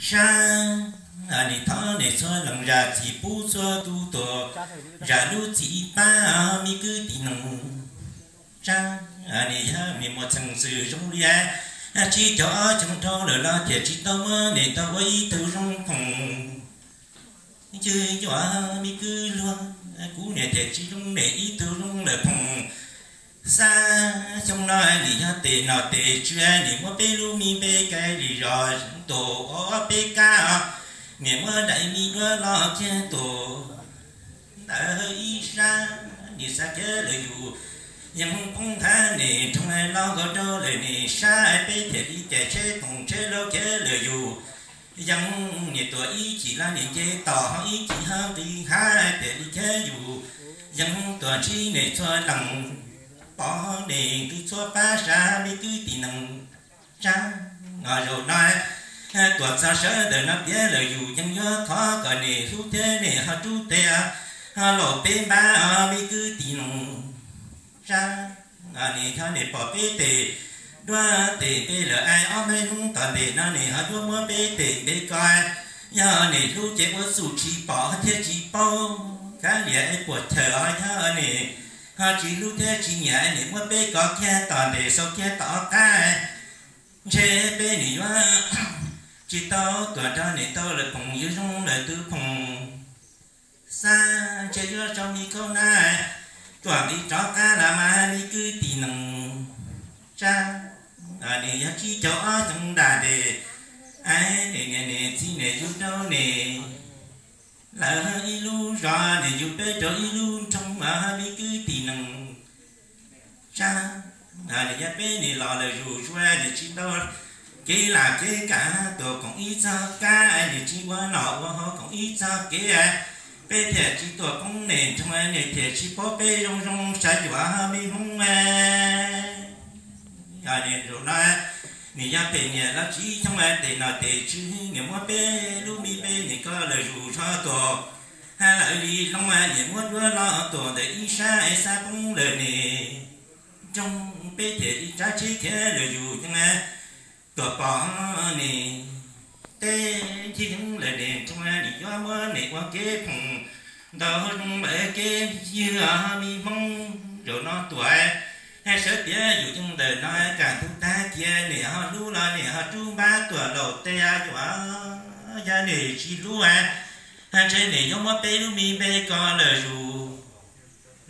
sab, nim thov nim txhua leej zam txim pub txhua tus tuag, zam lub txim pab me kwv tij neej tsa. Nim yog me muaj txheej xwm zoo li tsib caug ob xyoo dhau lawm los thiaj tsis tau muab nim tau ua ib tug zoo phoom ywg yuav me kwv luag. Kuv niam thiaj tsis zoo nim ib tug zoo lawm phoom xab. Xyoo no nim yog tes nom tes tswv nim muab peb lub me npe kaw li zog tus ob peb kab, nim muab daim me duab los kiag tus ntawd ib sab. Nim xav kiag lawm yus yeej poob nthav nim nroo los nkaus rau lawm nim sab, peb thiaj li cais tsheb toom tsheb laub kiag lawm yus yeej nim tuam ib chim los nim nce tos ho ib chim ho nqis hav, thiaj li kiag yus yeej tuam ntsib nim txhua leej, pom nim nqis txhua pab sab me kwv tij neej tsa. Zaum no tuam txog sawv ntawm no tiav lawm yus yeej yuav thov kom nim hlub thiab nim ho rub tes ho laum peb npab me kwv tij neej tsa. Nim yog nim pom peb tes duab tes npe lawm es ob me hnub tom ntej no nim ho yuav muab peb tes npe ko. Yog nim hlub ces ua txuj tsis pom thiab tsis paub, kav liam es puas chawm os. Yog nim ho tsis hlub thiab tsis nyiam nim muab peb ko kiag tom ntej xaus kiag tom qab, ntshe peb nim yuav tsis tau tuam nrog nim tau lawm phoom ywg zoo lawm tus phoom xab, ntshe yuav tso me khaub nab tuam nqis rov qab los mas me kwv tij neej tsa. Nim yog tsib caug ob xyoo nram tes, nim niam nim txiv nim yug rau nim lawv ib lub zos, nim yug peb rau ib lub nroog mas me kwv tij neej tsa. Nim yog peb nim los lawm zus zuag nim tsis tau kev lam kev kam, tuam koom ib txog kab nim tsis ua nom ua haus koom ib txog kev, peb thiaj tsis tuam poob nim nroog, nim thiaj tsis paub peb zoo zoo sawv yuav me Hmoob. Nim zaum no nim yog pem niam los tsis xyoo tes nom tes tswv nim muab peb lub me npe nim ko lawm zus zog tuam, ha lawv li loo nim muab duab los tuam ntawm ib sab es xab poob lawm nim nroog, peb thiaj li rab tsheb kiag lawm yus yeej tuam pom nim teb ncig yeeb lawm nim nroog, nim yuav muab nim ua kev phoom ntau zoo lawm kev ywg me Hmoob. Zaum no tuam sawv tiav yus yeej ntawm no kam ntug tag kiag nim ho hlub los nim ho rub npab tuam laum tes yuav, yog nim tsis hlub ntshe nim yuav muab peb lub me npe ko lawm zus,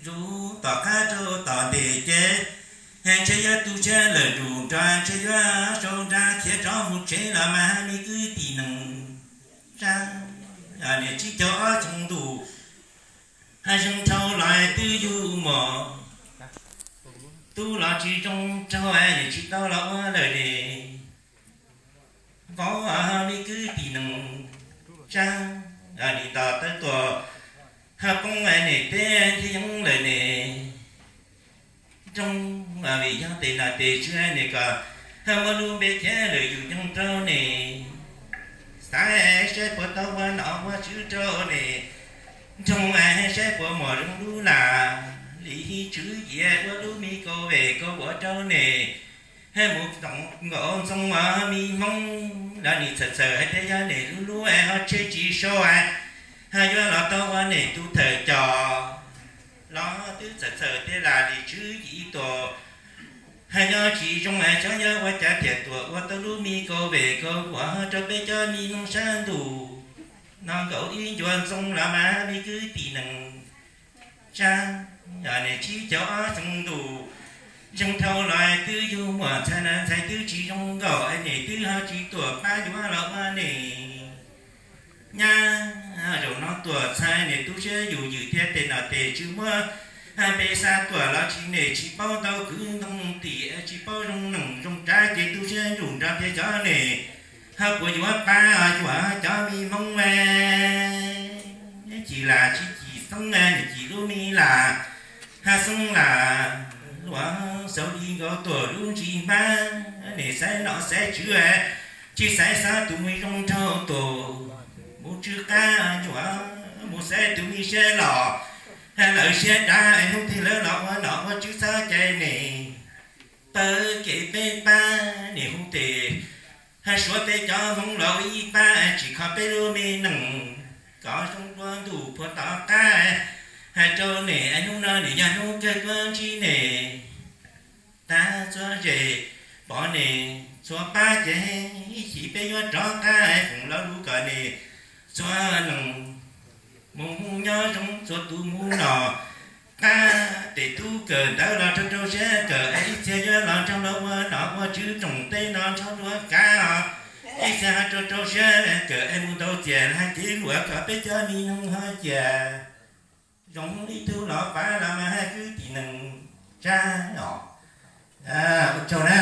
zus tom qab rau tom ntej ces ntshe yuav tu siab lawm zus nrog ntshe yuav sau nra khiav rov mus tsev los mas me kwv tij neej tsa. Nim tsib caug ob xyoo ntuj, ha zoo dhau los twb yug mos, tub los tsis zoo raug nim tsis tau los ua lawm nim vauv me kwv tij neej tsa. Nim nto tawb tuam ha poob nim teb ncig yeeb lawm nim nroog, vim yog tes nom tes tswv nim kom ha muab lub npe kiag lawm yus nyoog rau nim xav saib puas tau ua nom ua tswv rau nim nroog, saib puas muaj zoo lub lam li tswv yim ua lub me kaum vej kaum vuam rau nim, ha mus nkaum ntxoov ua me Hmoob los nim txhawm txhawm hais tias yog nim lub lub es ho tshe tsis sau, ha yuav los tau ua nim tus thawj coj los twb txhawm txhawm tias lam li tswv yim tuam, ha nyob tsis zoo es xyov yog ua cas thiaj tuam ua tau lub me kaum vej kaum vuam rau peb cov me Hmoob sab ntuj no nkaum ib ncua ntxoo los mas me kwv tij neej tsa. Nim tsib caug ob xyoo ntuj, zoo dhau los twb yug muaj ntxhais na ntxhais twb tsis zoo nkaus es nim twb ho tsis tuam pab yuav los ua nim nyab. Zaum no tuam txhais nim tu siab yus ywm thiab tes nom tes tswv muab npe xa tuam los tsis nim tsis paub ntau kwv ntoo tim, tsis paub zoo neeg zoo tsav ces tu siab ntsum nrog tias cov nim ho puas yuav pab yuav cov me Hmoob. Chim lam tsis chim xeeb, nim chim lub me lam ha xeeb lam luag xaus li nkaus tuam lub ntsis npab, nim xaiv nom xaiv tswv, tsis xaiv xav tus me zoo nraug tuam mus tsw qab yuav, mus xaiv tus me siab los ha lawv siab dav hnub twg lawv los ua nom ua tswv txhob cai nim pawg kev peb pab nim hu tes Suav peb cov Hmoob los ua ib pab, tsis kho peb lub me neej, kom zoo dua ntuj puag tom qab. Hais rau nej, hnub no nws yog hnub kawg tuaj ntsib nej tag txhua zej, pom nej txhua pab ces ib chim peb yuav rov qab foom lo lus kom nej txhua leej mus hu nyob zoo, txhua tus mus noj qab. Tej tub kawm ntawv los rau rau siab kawm, ib txhia yuav los nrog luag ua nom ua tswv rooj teb no nrog luag kav os. Ib txhia ho rau rau siab kawm es mus ntau txias hais kev luam kom peb cov me noog ho cia zoo ib tug los pav los mas hais kwv tij neej tsa os. Ua tsaug na.